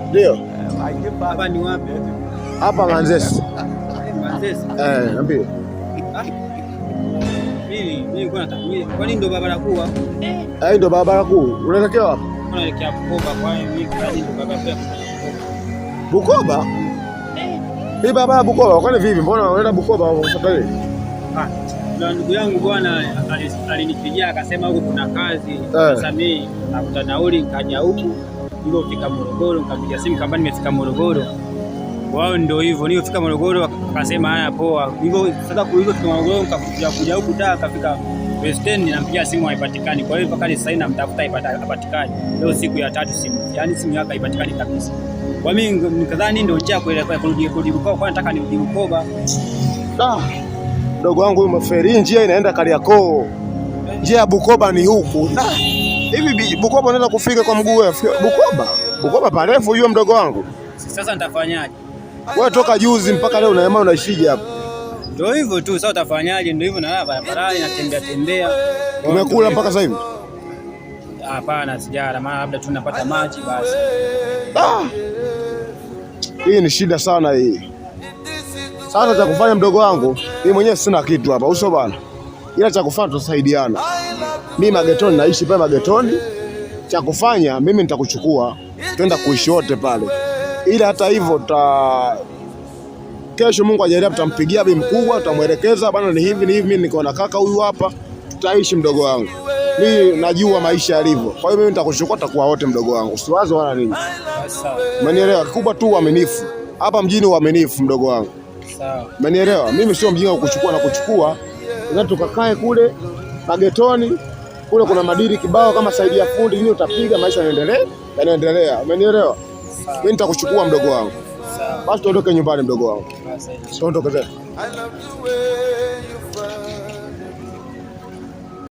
Ndio. Hapa ni wapi? Hapa Manzese. Manzese. Eh, niambie. Mimi nilikuwa nataka kwani ndio barabara kuu hapo? Eh, ndio barabara kuu. Unaelekea wapi? Naelekea Bukoba kwa hiyo mimi kwani ndio barabara kuu. Bukoba? Hii barabara Bukoba, kwani vipi? Mbona unaenda Bukoba usafiri? Ah, na ndugu yangu bwana alinipigia akasema huko kuna kazi. Sasa mimi nakuta nauli nikaja huku. Nilipofika Morogoro nikapiga simu kamba nimefika Morogoro. Wao ndio hivyo, nilipofika Morogoro akasema haya poa. Hivyo sasa kulivyo Morogoro nikakuja kuja huku da kafika West End nampigia simu haipatikani. Kwa hiyo mpaka sasa namtafuta haipatikani. Leo siku ya tatu simu, yaani simu yake haipatikani kabisa. Kwa mimi nikadhani ndio njia kuelekea kurudi Bukoba, kwa nataka nirudi Bukoba. Ah, mdogo wangu huyu maferi, njia inaenda Kariakoo. Njia ya Bukoba ni huku. Hivi Bukoba unaweza kufika kwa mguu wewe? Bukoba? Bukoba parefu hiyo mdogo wangu. Sasa nitafanyaje? Wewe toka juzi mpaka leo unaema unaishije hapa? Ndio hivyo tu, sasa utafanyaje? Ndio hivyo na barabarani natembea tembea. Umekula mpaka sasa hivi? Hapana, sijala, maana labda tu napata maji basi. Ah! Hii ni shida sana hii. Sasa cha kufanya mdogo wangu, mimi mwenyewe sina kitu hapa, uso bana. Ila cha kufanya tutasaidiana. Mimi magetoni naishi pale magetoni. Cha kufanya mimi nitakuchukua, twenda kuishi wote pale. Ila hata hivyo ta kesho Mungu ajalia, tutampigia bi mkubwa, tutamwelekeza bana, ni hivi ni hivi, mimi niko na kaka huyu hapa, tutaishi mdogo wangu. Mimi najua maisha yalivyo. Kwa hiyo mimi nitakuchukua, tutakuwa wote mdogo wangu. Usiwaze wala nini. Sawa. Umenielewa? Kikubwa tu uaminifu. Hapa mjini uaminifu mdogo wangu. Sawa. Umenielewa? Mimi sio mjinga kukuchukua na kuchukua. Ila tukakae kule magetoni kule kuna madiri kibao kama saidia fundi nini utapiga maisha yanaendelea, yanaendelea. Umenielewa? Mimi nitakuchukua mdogo wangu. Sawa. Basi tuondoke nyumbani mdogo wangu. Basi. Tuondoke tena. I love the way you fly.